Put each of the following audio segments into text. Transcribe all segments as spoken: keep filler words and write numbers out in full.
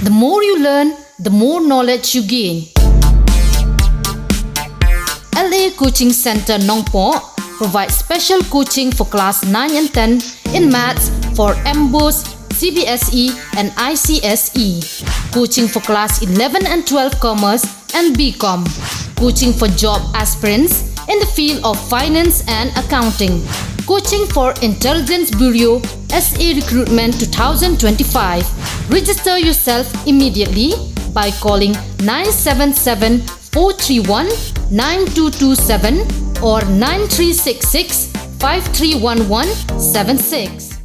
The more you learn, the more knowledge you gain. L A Coaching Center Nongpoh provides special coaching for class nine and ten in maths for MBOSE, C B S E, and I C S E. Coaching for class eleven and twelve commerce and B Com. Coaching for job aspirants in the field of finance and accounting. Coaching for Intelligence Bureau S A Recruitment two thousand twenty-five. Register yourself immediately by calling nine seven seven four three one nine two two seven or nine three six six five three one one seven six.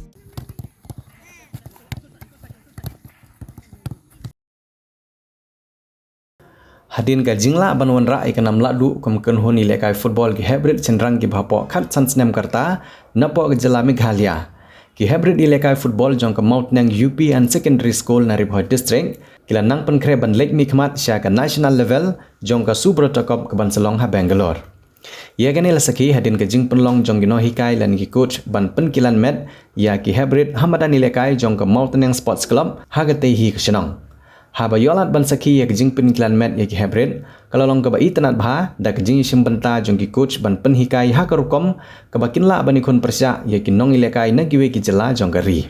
Hadien ka jinglah ban wanrah ïa ka nam lahduh kum kynhun ïalehkai football ki heprit shynrang kiba hapoh khatsan snem ka rta napoh ka jylla Meghalaya. Ki heprit ïalehkai football jong ka Mawtneng U P and Secondary School na Ri Bhoi District ki la nang pynkhreh ban leit mihkhmat sha ka national level jong ka Subrata Cup kaban sa long ha Bangalore. Ïa kane la sakhi hadien ka jingpynlong jong ki nonghikai lane ki coach ban pynkilan met ïa ki heprit ha madan ïalehkai jong ka Mawtneng Sports Club ha katei hi ka shnong. Haba ïoh lad ban sakhi ïa ka jingpynkilan met ïa ki heprit, ka la long kaba itynnad bha da ka jingïashim bynta jong ki coach ban pynhikai ha ka rukom kaba kin lah ban ïakhun pyrshah ïa ki nongïalehkai na kiwei ki jylla jong ka ri.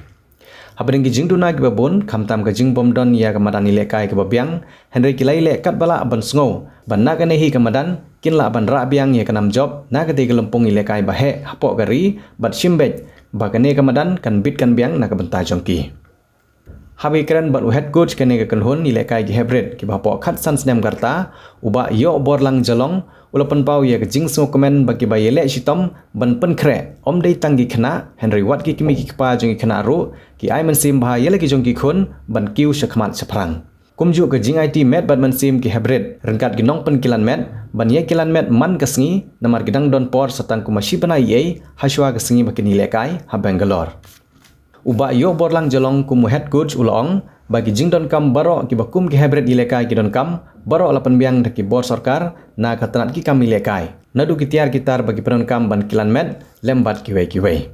Hapdeng ki jingduna kiba bun, khamtam ka jingbym don ïa ka madan ïalehkai kaba biang, hynrei ki la ïaleh katba lah ban sngew ba na kane hi ka madan kin lah ban rah biang ïa ka nam jop na katei ka lympung ïalehkai ba heh hapoh ka ri, bad shim beit ba kane ka madan kan bit kan biang na ka bynta jong ki. Haba ïakren bad u head coach kane ka kynhun ïalehkai ki heprit kiba hapoh khatsan snem ka rta, u Bah Ïohborlang Jalong, u la pynpaw ïa ka jingsngewkmen ba kiba ïaleh shitom ban pynkhreh ym dei tang ki khynnah, hynrei wat ki kmie ki kpa jong ki khynnah ruh ki ai mynsiem bha ïa la ki jong ki khun ban kiew sha khmat shaphrang. Kumjuh ka jingaiti met bad mynsiem ki heprit ryngkat ki nongpynkilan met ban ïakilan met man ka sngi, namar ki dang don por sa tang kumba shi bnai ei hashuwa ka sngi ba kin ïalehkai ha Bangalore. U Bah Ïohborlang Jalong kum u head coach u la ong ba ki jingdonkam baroh kiba kum ki heprit ïalehkai ki donkam baroh la pynbiang da ki bor sorkar na ka tnat ki kam ïalehkai, naduh ki tiar ki tar ba ki pyndonkam ban kilan met lem bad kiwei kiwei.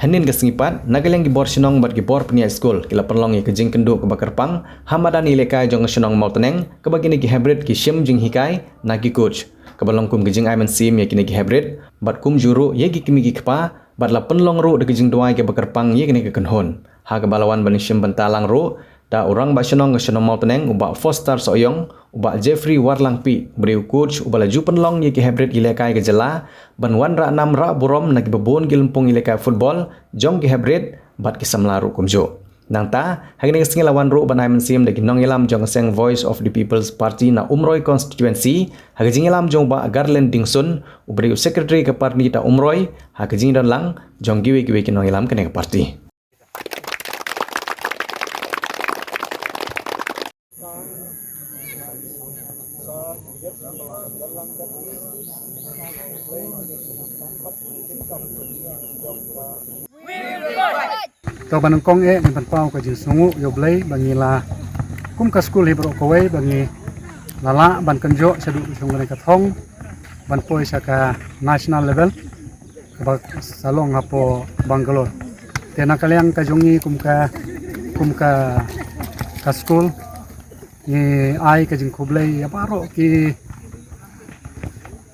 Hynnin ka sngi pat, na ka liang ki bor shnong bad ki bor pynïaid skul ki la pynlong ïa ka jingkynduh kaba kyrpang ha madan ïalehkai jong ka shnong Mawtneng, kaba kine ki heprit ki shim jinghikai na ki coach, kaba long kum ka jingai mynsiem ïa kine ki heprit bad kumjuh ruh ïa ki kmie ki kpa, bad la pynlong ruh da ka jingduwai kaba kyrpang ïa kane ka kynhun. Ha kaba la wan ban ïashim bynta lang ruh da u Rangbah Shnong ka shnong Mawtneng, u Bah Foster Sohiong, u Bah Jeffrey Warlangpih, uba dei u coach uba la ju pynlong ïa ki heprit ïalehkai ka jylla ban wanrah nam rah burom na kiba bun ki lympung ïalehkai football jong ki heprit bad ki samla ruh kumjuh. Nangta ha kane ka sngi la wan ruh ban ai mynsiem da ki nongïalam jong ka seng Voice of the People's Party na Umroi Constituency, ha ka jingïalam jong u Bah Garland Dingsun, uba dei u secretary ka party ta Umroi, ha ka jingdon lang jong kiwei kiwei ki nongïalam kane ka party. To ba nyngkong eh ngin pynpaw ka jingsngewnguh ïa U Blei ba ngi la kum ka skul hi baroh kawei ba ngi la lah ban kynjoh shaduh shong kane ka thong ban poi sha ka national level kaba sa long hapoh Bangalore. Te na ka liang ka jong ngi kum ka, kum ka, ka skul ngi ai ka jingkhublei ïa baroh ki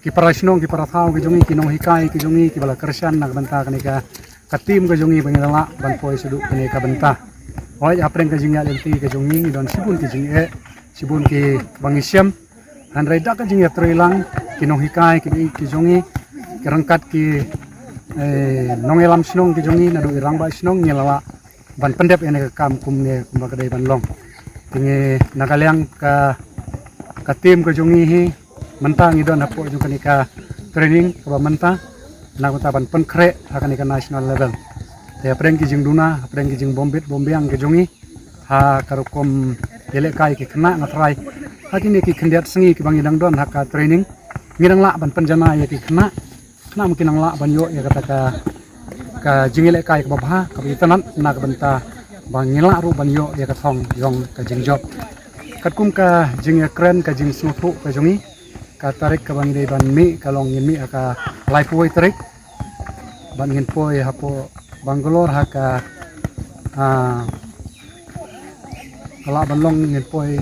Ki para shnong, ki para thaw ki jong ngi, ki nonghikai ki jong ngi, ki ba la kyrshan na ka bynta kane ka, ka team ka jong ngi ba ngi la lah ban poi shaduh kane ka bynta. Hooid, hapdeng ka jingïaid lynti ka jong ngi, ngi don shibun ki jingeh, shibun ki ba ngi shem. Hynrei da ka jingïatreilang ki nonghikai ki, ki jong ngi, ki ryngkat ki, eh, nongïalam shnong ki jong ngi, naduh i rangbah shnong, ngi la lah ban pyndep ïa kane ka kam kumne kumba ka dei ban long. Te ngi na ka liang ka, ka team ka jong ngi hi, mynta ngi don hapoh jong kane ka training kaba mynta, na ka bynta ban pynkhreh ha kane ka national level. Te hapdeng ki jingduna, hapdeng ki jingbym bit bym biang ka jong ngi, ha ka rukom ïalehkai ki khynnah, nga tharai ha kine ki khyndiat sngi kiba ngi dang don ha ka training, ngi dang lah ban pynjanai ïa ki khynnah, khynnah ma ki nang lah ban ïoh ïa kata ka, ka jingïalehkai kaba bha, kaba itynnad, na ka bynta ba ngin lah ruh ban ïoh ïa ka thong jong ka jingjop. Katkum ka jingïakren, ka jingsngewthuh ka jong ngi, ka tarik kaba ngi dei ban mih ka long, ngin mih ha ka laiphew wei tarik, bad ngin poi hapoh Bangalore ha ka, ah, ka lah ban long ngin poi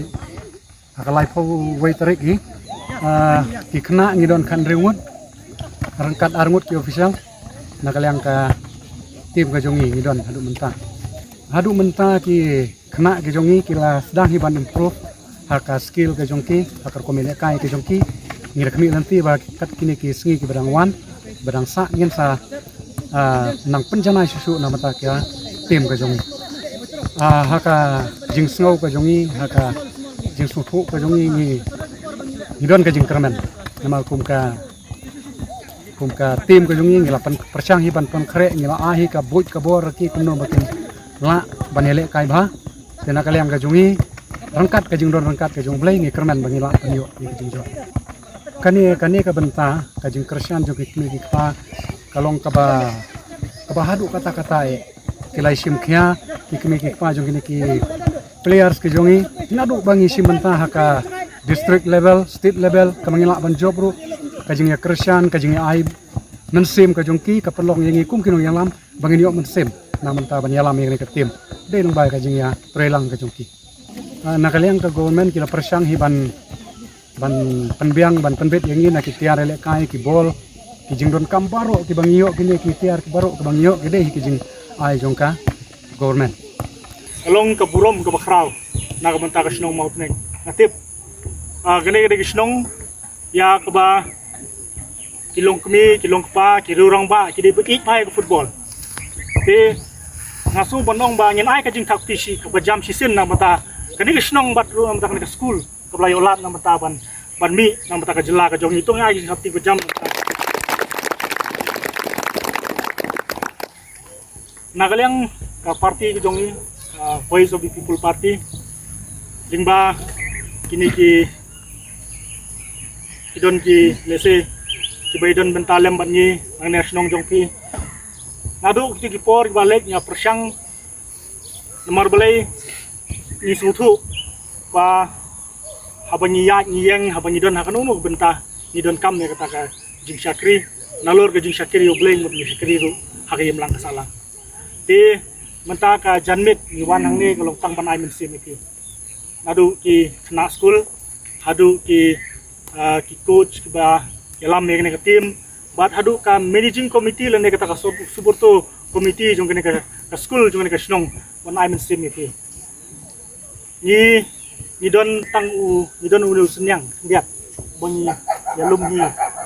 ha ka laiphew wei tarik hi. Ah, ki khynnah ngi don khathynriew ngut, ryngkat ar ngut ki official. Na ka liang ka team ka jong ngi, ngi don haduh mynta. Haduh mynta ki khynnah ki jong ngi ki la sdang hi ban improve ha ka skill ka jong ki, ha ka rukom ïalehkai ka jong ki. Ngi la khmih lynti ba kat kine ki sngi kiba dang wan, ba dang sah, ngin sa, ah, nang pynjanai shuh shuh na ka bynta ka team ka jong ngi. Ah, ha ka jingsngew ka jong ngi, ha ka jingsngewthuh ka jong ngi, ngi, ngi don ka jingkyrmen. Namar kum ka, kum ka team ka jong ngi, ngi la pyn-, pyrshang hi ban pynkhreh, ngi la ai hi ka buit ka bor ki kumno ba kin lah ban ïalehkai bha. Te na ka liang ka jong ngi, ryngkat ka jingdon ryngkat ka jong U Blei, ngi kyrmen ba ngi lah ban ïoh ïa ka jingjop. Kane, kane ka bynta ka jingkyrshan jong ki kmie ki kpa ka long kaba, kaba haduh katta katta eh. Ki la shim khia ki kmie ki kpa jong kine ki players ki jong ngi, naduh ba ngi shim bynta ha ka district level, state level, kaba ngi lah ban jop ruh, ka jingïakyrshan, ka jingïa-ai mynsiem ka jong ki ka pynlong ïa ngi kum ki nongïalam ba ngin ïoh mynsiem na ka bynta ban ïalam ïa kane ka team. Dei lyngba ka jingïatreilang ka jong ki. Ah, na ka liang ka government ki la pyrshang hi ban, ban pynbiang, ban pynbit ïa ngi na ki tiar ïalehkai, ki bol, ki jingdonkam baroh kiba ngi ïoh, kine ki tiar ki baroh kiba ngi ïoh ki dei hi ki jingai jong ka government. Ka long ka burom kaba khraw na ka bynta ka shnong Mawtneng. Nga tip, ah, kane ka dei ka shnong ïa kaba ki longkmie, ki longkpa, ki riew rangbah ki dei ba ïeit bha ïa ka football. Te nga sngew ban ong ba ngin ai ka jingthap kti shi kaba jam shisien na ka bynta kane ka shnong bad ruh na ka bynta kane ka skul kaba la ïoh lad na ka bynta ban, ban mih na ka bynta ka jylla ka jong ngi. To ngin ai ka jingthap kti kaba jam na ka bynta. Na ka liang ka party ka jong ngi, ah, Voice of the People Party, lyngba kine ki, ki don ki lehse kiba i don bynta lem bad ngi hangne ha shnong jong phi. Naduh kito ki por kiba leit nga pyrshang namar balei ngi sngewthuh ba haba ngi ïaid ngi ïeng, haba ngi don ha kano kano ka bynta, ngi donkam ïa kata ka jingshakri, nalor ka jingshakri ïa U Blei, ngi shakri ruh ha ka imlang ka sahlang. Te mynta ka janmiet ngi wan hangne ka long tang ban ai mynsiem ïa phi. Naduh ki khynnah skul haduh ki, ah, ki coach kiba ïalam ïa kane ka team, bad haduh ka managing committee lane kata ka sub-, subrto committee jong kane ka, ka skul jong kane ka shnong, ban ai mynsiem ïa phi. Ngi, ngi don tang u, ngi don une u synñiang khyndiat ba ngi ïalum hi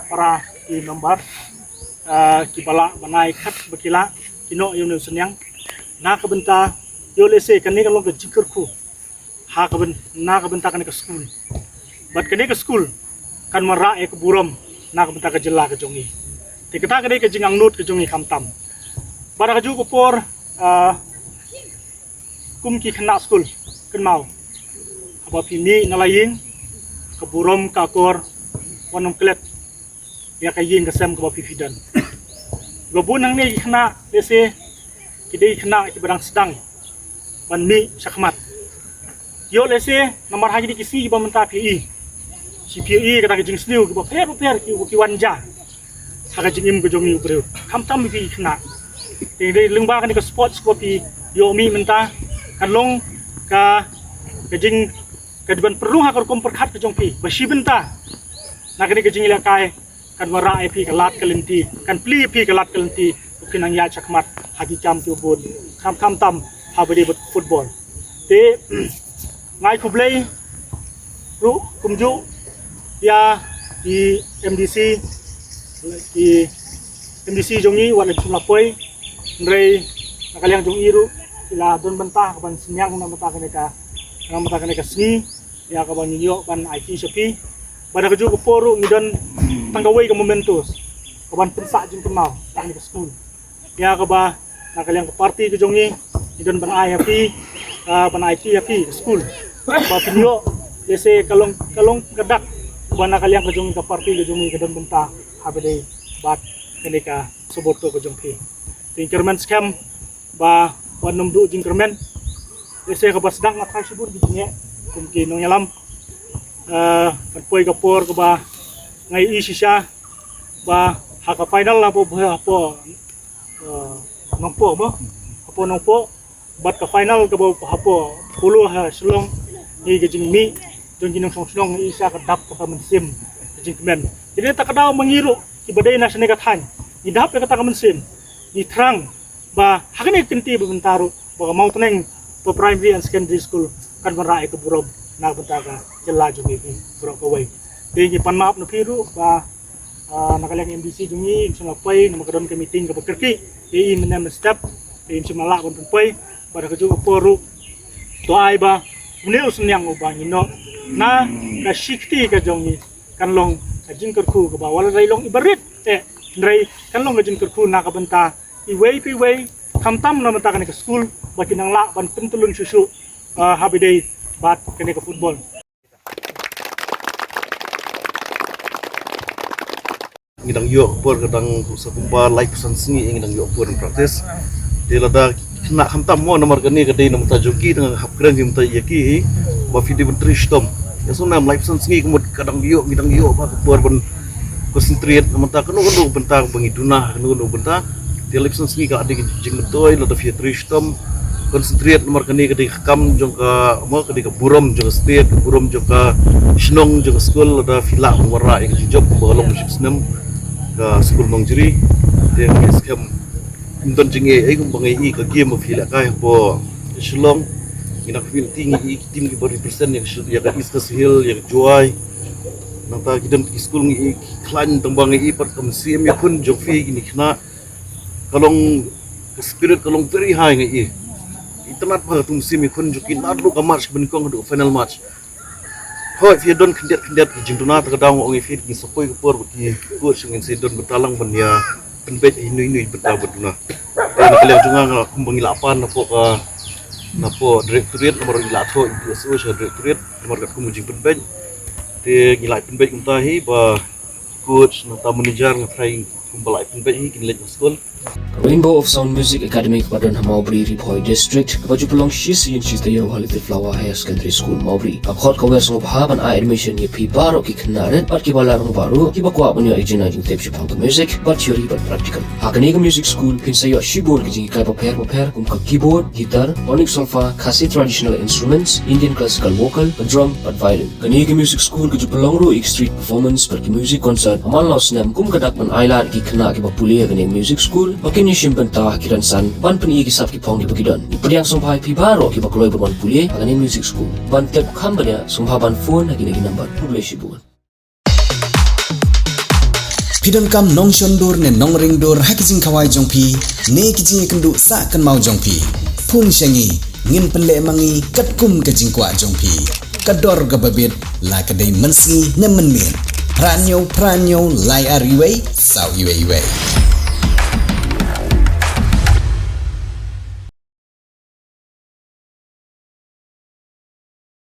para ki member, ah, kiba lah ban ai kat ba ki lah, ki noh ïa une u synñiang. Na ka bynta, ïoh lehse kane ka long ka jingkyrkhu ha ka byn-, na ka bynta kane ka skul. Bad kane ka skul kan wanrah ïa ka burom na ka bynta ka jylla ka jong ngi. Te kata ka dei ka jingangnud ka jong ngi khamtam. Bad ha kajuh ka por, ah, kum ki khynnah skul, kynmaw, haba phi mih na la ïing, ka burom ka akor wan ym klet ïa ka ïing ka sem kaba phi, phi don. Ba bun hangne ki khynnah lehse ki dei ki khynnah kiba dang sdang ban mih shakhmat. Ïoh lehse namar ha kine ki sngi kiba mynta phi ïohi, shi phi ïohi kata ka jingsniew kiba pher pher ki, ki wan jia ha ka jingim ka jong ngi u briew, khamtam ïa phi ki khynnah. Te dei lyngba kane ka sports kaba phi ïoh mih mynta, kan long ka, ka jing, ka dei ban pynrung ha ka rukom pyrkhat ka jong phi ba shi bynta na kane ka jingïalehkai kan wanrah ïa phi ka lad ka lynti, kan plie ïa phi ka lad ka lynti, u kin nang ïaid shakhmat ha ki kam ki bun, khamtam ha ba dei bad football. Te nga ai khublei ruh kumjuh ïa i MDC, i MDC jong ngi, wat la shim la poi, hynrei na ka liang jong i ruh i la don bynta ka ban synñiang na bynta kane ka, na bynta kane ka sngi, ïa kaba ngi ïoh ban aiti sha phi. Bad ha kajuh ka por ruh ngi don tang kawei ka mementos, ka ban pynsah jingkynmaw tang ka skul. Ïa kaba na ka liang ka party ka jong ngi, ngi don ban ai ha phi, ah, ban aiti ha phi ka skul. Ba phin ïoh, lehse ka long, ka long ka dak ba na ka liang ka jong ngi, ka party ka jong ngi ka don bynta ha ba dei bad kane ka suporter ka jong phi. Te ïa kyrmen skhem ba wat nym duh jingkyrmen. Lehse kaba sdang nga tharai shibun ki jingeh kum ki nongïalam. Eh, kan poi ka por kaba nga ïohi shisha ba ha ka final hapoh, hapoh, eh, Nongpoh mo, hapoh Nongpoh, bad ka final kaba hapoh Polo ha Shillong, ngi ka jingmih jong ki nongshong shnong, ngi ïohi shisha ka dap kata ka mynsiem ka jingkmen. Te kata ka daw ma ngi ruh kiba dei na shane ka thaiñ, ngi dap ïa kata ka mynsiem, ngi thrang ba ha kane ka kynti ba mynta ruh ba ka Mawtneng Upper Primary and Secondary School kan wanrah ïa ka burom na ka bynta ka jylla jong ngi baroh kawei. Te ngi pan map na phi ruh ba, ah, na ka liang MDC jong ngi, ngim shym la poi namar ka don ka meeting kaba kyrkieh ïa i mynne mynstep, te ngim shym la lah ban pynpoi. Bad ha kajuh ka por ruh to ai ba une u synñiang uba ngi noh na ka shi kti ka jong ngi kan long ka jingkyrkhu kaba wat la dei long iba rit eh, hynrei kan long ka jingkyrkhu na ka bynta iwei pa iwei, khamtam na bynta kane ka skul, ba kin nang lah ban pyntyllun shuh shuh, ah, ha ba dei bad kane ka football. Ngi dang ïoh por, ka dang sa kumba laiphew san sngi ngi dang ïoh por ban practice. Te lada ki khynnah, khamtam mo namar kane ka dei na bynta jong ki, tang hap kren ki mynta ïa ki hi ba phi dei ban trei shitom. Ïa sngewbha, laiphew san sngi ka mut ka dang ïoh, ngi dang ïoh ba ka por ban concentrate na bynta kano kano bynta ba ngi duna, kano kano bynta. Te laiphew san sngi ka dei ka jingmyntoi, lada phi trei shitom, concentrate namar kane ka dei ka kam jong ka, mo, ka dei ka burom jong ka state, ka burom jong ka shnong, jong ka skul, lada phi lah wanrah ïa ka jingjop ba ka long shiphew snem ka skul Nongjri. Te ngi skhem ym don jingeh ei kumba ngi ïohi ka game ba phi lehkai hapoh Shillong. Ngi na ka community ngi ïohi ki team kiba represent ïa ka Shillong, ïa ka East Khasi Hills, ïa ka Jowai. Nangta ki don ki skul ngi ïohi ki khlaiñ, tang ba ngi ïohi pat ka mynsiem ïakhun jong phi kine ki khynnah. Ka long ka spirit ka long very high ngi ïohi. Itynnad bha ka mynsiem ïakhun jong ki naduh ka match kaba nyngkong haduh ka final match. Hooid, phi don khyndiat khyndiat ki jingduna, ta ka daw nga ong ïa phi, ngi sa poi ka por ba ki coach ngin sa don bynta lang ban ïa pynbeit ïa ino ino i bynta ba duna. Te na ka liang jong nga, nga kumba ngi la pan napoh ka, napoh directorate, namar ngi la thoh ïa ka S O sha directorate namar katkum ka jingpynbeit. Te ngi la pynbeit kumta hi ba coach nangta manager, nga tharai kumba la pynbeit hi kin leit na skul. Rainbow of Sound Music Academy kaba don ha Mawbri, Ri Bhoi District, kaba ju pynlong shi sien shi taïew ha Little Flower Higher Secondary School, Mawbri, ka khot ka wer sngewbha ban ai admission ïa phi baroh ki khynnah rit bad kiba la rangbah ruh kiba kwah ban ïoh ïa ka jingtip shaphang ka music, bad theory bad practical. Ha kane ka music school phin sa ïoh shibun ki jinghikai bapher bapher kum ka keyboard, guitar, tonic solfa, Khasi traditional instruments, Indian classical vocal, ka drum bad violin. Kane ka music school ka ju pynlong ruh ïa ki street performance bad ki music concert ha man la u snem kum ka dak ban ailad ïa ki khynnah kiba pule ha kane ka music school ba kin ïashim bynta ha ki rynsan ban pyni ïa ki sap ki phong kiba ki don. Ngi pdiang sngewbha ïa phi baroh kiba kloi ban wan pule ha kane ka music school. Ban tip kham bniah sngewbha ban phone ha kine ki number. Khublei shibun. Phi donkam nongshon dur ne nongring dur ha ki jingkhawai jong phi ne ki jingïakynduh sah kynmaw jong phi? Phone sha ngi, ngin pynleh ma ngi katkum ka jingkwah jong phi. Ka dor kaba bit, la ka dei mynsngi ne mynmiet. Phra hynñiew phra hynñiew lai ar wei saw wei wei.